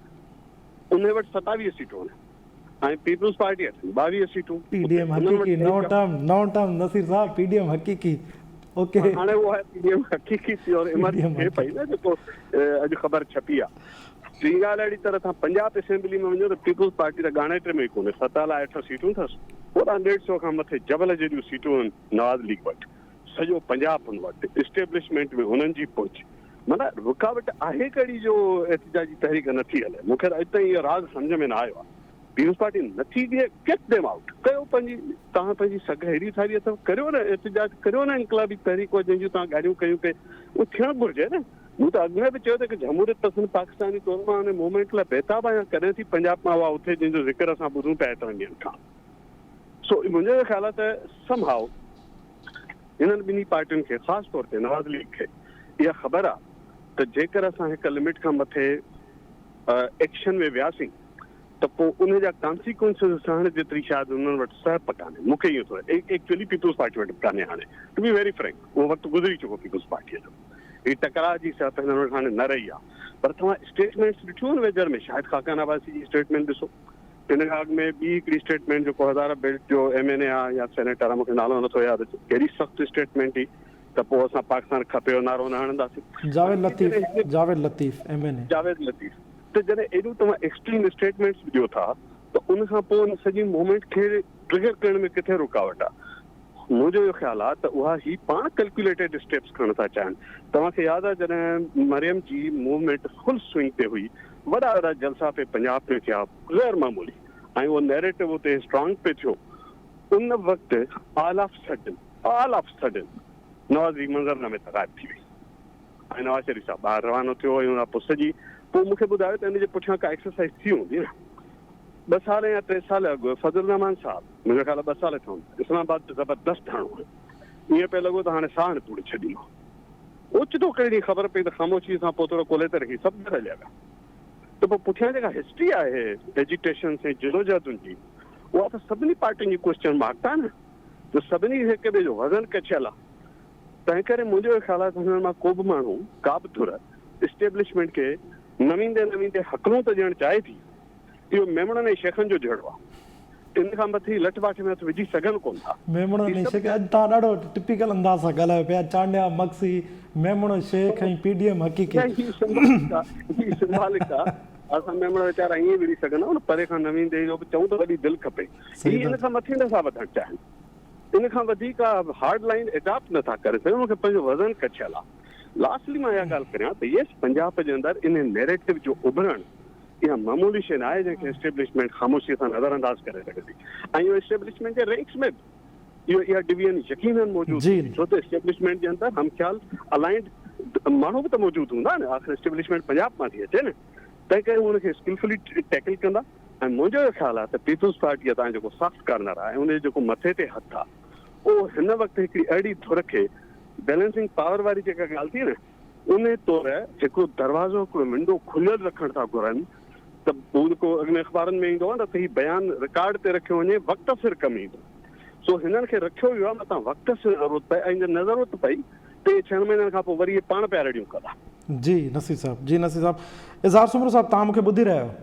انهي وٽ 27 سيٽون آهن ۽ پيپلز پارٽي وٽ 22 سيٽون. پي ڊي ايم حقيقي نئون ٽرم نئون ٽرم نصير صاحب پي ڊي ايم حقيقي اوڪي. هاڻي اها پي ڊي ايم حقيقي ٿي اور ايمرج ٿئي پئي نه جيڪو اڄ خبر ڇپي آهي. ٽين ڳالهه اهڙي طرح تان پنجاب اسيمبلي ۾ وڃو ته پيپلز پارٽي ته ڳاڻيٽي ۾ ئي ڪونهي، ست الاء اٺ سيٽون اٿس، هوڏانهن ڏيڍ سئو کان مٿي جبل جيڏيون سيٽون آهن نواز ليگ وٽ، سڄو پنجاب هن وٽ، اسٽيبلشمينٽ ۾ هنن جي پهچ، معنيٰ رڪاوٽ آهي ڪهڙي جو احتجاجي تحريڪ نه ٿي هلي، مون کي ته اڄ تائين اهو راز سمجهه ۾ نه آيو آهي. پيپلز پارٽي نه ٿي ڏئي، ڪڪ ديم آئوٽ ڪيو پنهنجي، توهان پنهنجي سگهه اهڙي ٺاهي اٿو، ڪريو نه احتجاج، ڪريو نه انقلابي تحريڪ اها جنهن جون توهان ڳالهيون ڪيون پئي، اهو ٿيڻ گهرجي نه. مون ته اڳ ۾ به چيو ته هڪ جمهوريت پسند پاڪستاني طور مان ان موومينٽ لاء بيتاب آهيان، ڪڏهن ٿي پنجاب مان اها اٿي جنهن جو ذڪر اسان ٻڌون پيا ايترن ڏينهن کان. سو منهنجو اهو خيال آهي ته سم هائو هنن ٻنهي پارٽين کي خاص طور تي نواز ليگ کي اها خبر آهي ته جيڪر اسان هڪ لمٽ کان مٿي ايڪشن ۾ وياسين ته پوء ان جا ڪانسيڪوئنسز سهڻ جيتري شايد انهن وٽ سهپ ڪانهي. مون کي ائين ٿو لڳي. ايڪچوئلي پيپلز پارٽي وٽ به ڪانهي هاڻي. ٽو بي ويري فرينڪ اهو وقت گذري چڪو پيپلز پارٽيء جو. هي ٽڪراء جي سهپ هنن وٽ هاڻي نه رهي آهي. پر توهان اسٽيٽمينٽس ڏٺيون آهن ويجهڙ ۾ شاهد خاقان عباسي جي اسٽيٽمينٽ ڏسو. ان کان اڳ ۾ ٻي هڪڙي اسٽيٽمينٽ جيڪو هزاره بيلٽ جو ايم اين اي آهي يا سينيٽر آهي مون کي نالو نٿو ياد اچي ڪهڙي سخت اسٽيٽمينٽ هئي ته پوء اسان پاڪستان کپي جو نعرو نه هڻنداسين. Javed Latif, Javed Latif M N A. Javed Latif ته جڏهن ايڏيون توهان ايڪسٽريم اسٽيٽمينٽس به ڏيو ٿا ته ان کان پوء ان سڄي موومينٽ کي ٽرگر ڪرڻ ۾ ڪٿي رڪاوٽ آهي؟ منهنجو اهو خيال آهي ته اها هي پاڻ ڪلڪيوليٽيڊ اسٽيپس کڻڻ ٿا چاهين. توهان کي ياد آهي جڏهن مريم جي موومينٽ فل سوئنگ تي هئي، وڏا وڏا جلسا پئي پنجاب ۾ ٿيا، غير معمولي ۽ اهو نيريٽو اتي اسٽرانگ پئي ٿيو، ان وقت all of sudden, all of sudden Nawaz league منظرنامي تان غائب ٿي وئي ۽ نواز شريف صاحب ٻاهر روانو ٿيو ۽ ان کان پوء سڄي پوء مون کي ٻڌايو ته ان جي پٺيان ڪا ايڪسرسائيز ٿي هوندي نه. ٻه سال يا ٽي سال اڳ فضل الرحمان صاحب، منهنجو خيال آهي ٻه سال ٿيا هوندا، اسلام آباد ۾ زبردست ڌرڻو هنيو. ائين پئي لڳو ته هاڻي ساهه نپوڙي ڇڏيندو. اوچتو ڪنهن ڏينهن خبر پئي ته خاموشيء سان پوتڙو ڪلهي تي رکي سڀ گهر هليا ويا. ته پوء پٺيان جيڪا هسٽري آهي ايجيٽيشنس ۽ جدوجهدن جي، اها ته سڀني پارٽين جي ڪوئسچن مارڪ آهي نه ته سڀني کي هڪ ٻئي جو وزن ڪڇيل آهي. تنهنڪري منهنجو اهو خيال آهي ته هنن مان ڪوبه ماڻهو، ڪا به ڌر اسٽيبلشمينٽ کي نويندي نويندي هڪلون ته ڏيڻ چاهي ٿي. اهو ميمڻن ۽ شيخن جو جهيڙو آهي. ان کان مٿي لٺ باٺ ۾ هٿ وجهي سگهن ڪونه ٿا. ميمڻن ۽ شيخ اڄ توهان ڏاڍو ٽپيڪل انداز سان ڳالهايو پيا. Chandia, Magsi, Memon, Shaikh ۽ P D M حقيقي. هي سمبالڪ آهي. هي سمبالڪ آهي. اسان ميمڻ ويچارا ائين وڙهي سگهندا آهيون نه پري کان نه ويندي اهو به چئون ته وڏي دل کپي. هي ان کان مٿي نه ٿا وڌڻ چاهين. ان کان وڌيڪ هارڊ لائين اڊاپٽ نه ٿا ڪري سگهن. ان کي پنهنجو وزن ڪڇيل آهي. لاسٽلي مان اها ڳالهه ڪريان ته يس پنجاب جي اندر انهي نيريٽو جو اڀرڻ اها معمولي شيء نه آهي جنهن کي اسٽيبلشمينٽ خاموشيء سان نظرانداز ڪري سگهندي ۽ اهو اسٽيبلشمينٽ جي رينڪس ۾ به اهو اها ڊويزن يقينن موجود هوندي ڇو ته اسٽيبلشمينٽ جي اندر هم خيال الائنڊ ماڻهو به ته موجود هوندا نه آخر اسٽيبلشمينٽ پنجاب مان ٿي اچي نه تنهن ڪري هو ان کي اسڪلفلي ٽيڪل ڪندا ۽ منهنجو اهو خيال آهي ته پيپلز پارٽي تان جيڪو سافٽ ڪارنر آهي ۽ ان جو جيڪو مٿي تي هٿ آهي اهو هن وقت هڪڙي اهڙي ڌر کي بيلنسنگ پاور واري جيڪا ڳالهه ٿي نه ان طور هڪڙو دروازو هڪڙو ونڊو کليل رکڻ ٿا گهرن ته هو جيڪو اڳ ۾ اخبارن ۾ ايندو هو نه ته هي بيان رڪارڊ تي رکيو وڃي وقت سر ڪم ايندو سو هنن کي رکيو ويو آهي متان وقت سر ضرورت پئي ۽ جي نه ضرورت پئي ته اهي ڇهن مهينن کان پوء وري اهي پاڻ پيا رڙيون ڪندا. جي نصير صاحب جي نصير صاحب اظهار سومرو صاحب توهان مون کي ٻڌي رهيا آهيو.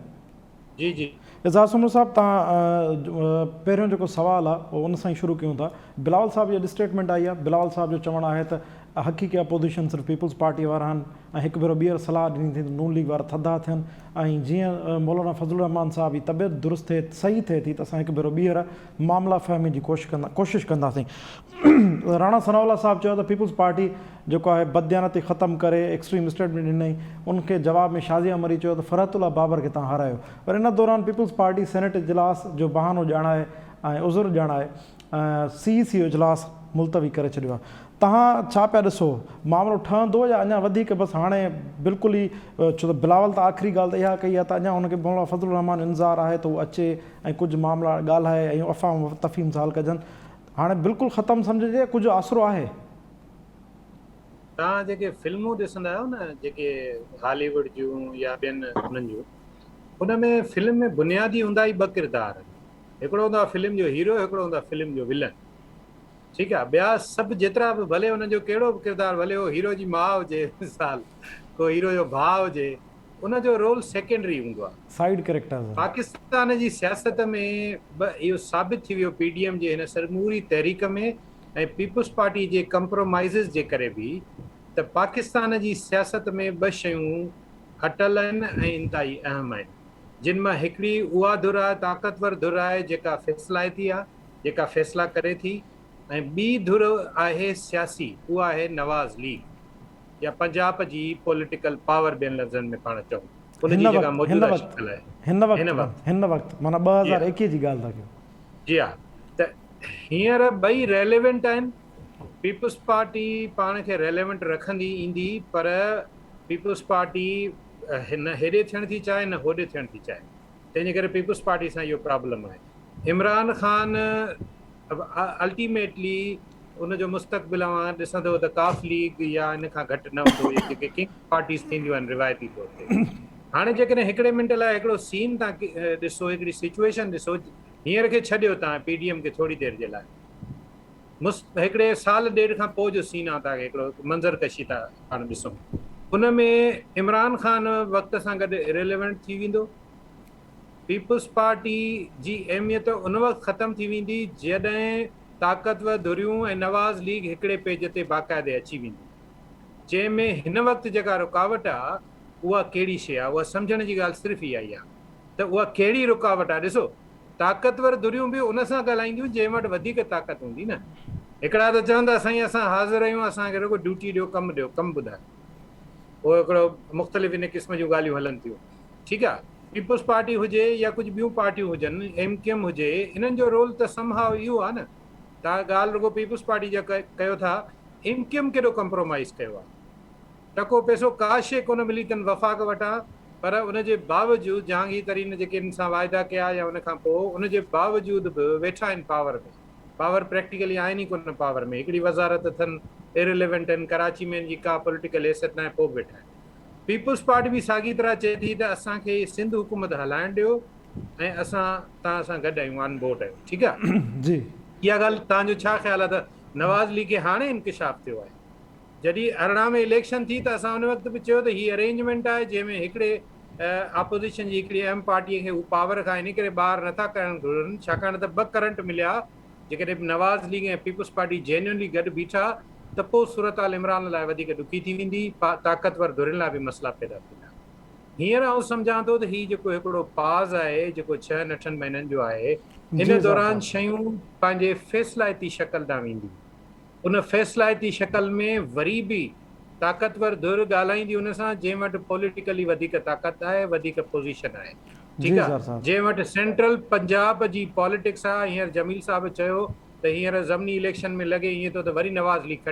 جي جي. اظهار سومرو صاحب توهان پهريون جيڪو سوال آهي اهو ان سان ئي شروع ڪيون ٿا بلاول صاحب جي اڄ اسٽيٽمينٽ آئي آهي بلاول صاحب جو چوڻ آهي ته حقيقي اپوزيشن صرف پيپلز پارٽي وارا آهن ۽ هڪ ڀيرو ٻيهر صلاح ڏني اٿئي ته نون ليگ وارا ٿڌا ٿين ۽ جيئن مولانا فضل الرحمان صاحب جي طبيعت درست ٿئي صحيح ٿئي ٿي ته اسان هڪ ڀيرو ٻيهر معاملا فهمي جي ڪوشش ڪنداسين. راڻا ثناء الله صاحب چيو ته پيپلز پارٽي جيڪو آهي بدديانتي ختم ڪري ايڪسٽريم اسٽيٽمينٽ ڏنائين ان کي جواب ۾ شازيه مري چيو ته فرحت الله بابر کي توهان هارايو پر ان دوران پيپلز پارٽي سينيٽ اجلاس جو بهانو ڄاڻائي ۽ عذر ڄاڻائي سي اي سي اجلاس ملتوي ڪري ڇڏيو آهي. توهان ڇا پيا ڏسو؟ مامرو ٺهندو يا اڃا وڌيڪ بس هاڻي بلڪل ئي ڇو ته بلاول ته آخري ڳالهه ته اها ڪئي آهي ته اڃا هن کي مولانا فضل الرحمان انتظار آهي ته هو اچي ۽ ڪجهه معاملا ڳالهائي ۽ افهام و تفهيم سان حل ڪجن. هاڻي بلڪل ختم سمجهجي يا ڪجهه آسرو آهي؟ توهان جيڪي فلمون ڏسندا آهيو نه جيڪي هالي ووڊ جون يا ٻين انهن جون ان ۾ فلم ۾ بنيادي هوندا ئي ٻه ڪردار هڪڙو هوندو آهي فلم جو هيرو هڪڙو هوندو آهي فلم جو ولن ٺيڪ آهي ٻيا سڀ جيترا به ڀلي انهن جو ڪهڙو به ڪردار ڀلي هو هيرو جي ماء هجي مثال ڪو هيرو جو ڀاء هجي ان جو رول سيڪنڊري هوندو آهي. سائيڊ ڪريڪٽرز آهن. پاڪستان جي سياست ۾ به اهو ثابت ٿي ويو پي ڊي ايم جي هن سموري تحريڪ ۾ ۽ پيپلز پارٽي جي ڪمپرومائيزز جي ڪري به ته پاڪستان جي سياست ۾ ٻه شيون اٽل آهن ۽ انتهائي اهم آهن. جن مان هڪڙي اها ڌر آهي، طاقتور ڌر آهي جيڪا فيصلائتي آهي، جيڪا فيصلا ڪري ٿي ۽ ٻي ڌر آهي سياسي، اها آهي نواز ليگ يا پنجاب جي پوليٽيڪل پاور ٻين لفظن ۾ پاڻ چئون ان جي جيڪا موجوده شڪل آهي هن وقت هن وقت معنيٰ 2021 جي ڳالهه ٿا ڪيو. جي ها ته هينئر ٻئي ريليونٽ آهن، پيپلز پارٽي پاڻ کي ريليونٽ رکندي ايندي پر پيپلز پارٽي نه هيڏي ٿيڻ ٿي چاهي نه هوڏي ٿيڻ ٿي چاهي تنهن جي ڪري پيپلز پارٽي سان اهو پرابلم آهي عمران خان الٽيميٽلي ان جو مستقبل اوهان ڏسندو ته ڪاف ليگ يا ان کان گهٽ نه هوندو اهي جيڪي ڪنگ پارٽيز ٿينديون آهن روايتي طور تي هاڻي جيڪڏهن هڪڙي منٽ لاء هڪڙو سين تان ڏسو هڪڙي سچويشن ڏسو هينئر کي ڇڏيو تان پي ڊي ايم کي ٿوري دير جي لاء هڪڙي سال ڏيڍ کان پوء جو سين آ تان هڪڙو منظر ڪشي ٿا پاڻ ڏسون ان ۾ عمران خان وقت سان گڏ اريليونٽ ٿي ويندو. پيپلز پارٽي جي اهميت ان وقت ختم ٿي ويندي جڏهن طاقتور ڌريون ۽ نواز ليگ هڪڙي پيج تي باقاعدي اچي وينديون جنهن ۾ هن وقت جيڪا رڪاوٽ آ اها ڪهڙي شيء آ اها سمجهڻ جي ڳالهه صرف اها ئي آ ته اها ڪهڙي رڪاوٽ آ ڏسو طاقتور ڌريون به ان سان ڳالهائينديون جنهن وٽ وڌيڪ طاقت هوندي نه. هڪڙا ته چوندا سائين اسان حاضر آهيون اسان کي رڳو ڊيوٽي ڏيو ڪم ڏيو ڪم ٻڌايو. پوء هڪڙو مختلف ان قسم جون ڳالهيون هلن ٿيون. ٺيڪ آ پيپلز پارٽي هجي يا ڪجهه ٻيون پارٽيون هجن ايم ڪيو ايم هجي انهن جو رول ته سم هاء اهو آ نه. توهان ڳالهه رڳو پيپلز پارٽي جا ڪيو ٿا ايم ڪيو ايم ڪيڏو ڪمپرومائيز ڪيو آ. ٽڪو پئسو ڪا شيء ڪونه ملي تن وفاق وٽان پر ان جي باوجود جهانگير ترين جيڪي ان سان واعدا ڪيا يا ان کان پوء ان جي باوجود به ويٺا آهن پاور ۾ پاور پريڪٽيڪلي آهن ئي ڪونه پاور ۾ هڪڙي وزارت اٿن اريليونٽ آهن ڪراچي ۾ ان جي ڪا پوليٽيڪل حيثيت ناهي پوء به ويٺا آهن پيپلز پارٽي به ساڳي طرح چئي ٿي ته اسان کي سنڌ حڪومت هلائڻ ڏيو ۽ اسان توهان سان گڏ آهيون آن بورڊ آهيون ٺيڪ آهي جي اها ڳالهه توهان جو ڇا خيال آهي ته نواز ليگ کي هاڻي انڪشاف ٿيو آهي جڏهن 18 ۾ اليڪشن ٿي ته اسان ان وقت به چيو ته هي ارينجمينٽ آهي جنهن ۾ هڪڙي آپوزيشن جي هڪڙي اهم پارٽي کي هو پاور کان ان ڪري ٻاهر نٿا ڪرڻ گهرن ڇاڪاڻ ته ٻه ڪرنٽ مليا جيڪڏهن Nawaz league ۽ peoples party genuinely گڏ بيٺا ته پوء صورتحال عمران لاء وڌيڪ ڏکي ٿي ويندي طاقتور ڌرين لاء به مسئلا پيدا ٿيندا. هينئر آئون سمجهان ٿو ته هي جيڪو هڪڙو پاز آهي جيڪو ڇهن اٺن مهينن جو آهي ان دوران شيون پنهنجي فيصلائتي شڪل ڏانهن وينديون. ان فيصلائتي شڪل ۾ وري به طاقتور ڌر ڳالهائيندي ان سان جنهن وٽ پوليٽيڪلي وڌيڪ طاقت آهي وڌيڪ پوزيشن آهي ٺيڪ آهي جنهن وٽ سينٽرل پنجاب جي پاليٽڪس آهي هينئر جميل صاحب چيو ته هينئر ضمني اليڪشن ۾ لڳي ائين ٿو ته وري نواز ليگ کٽي.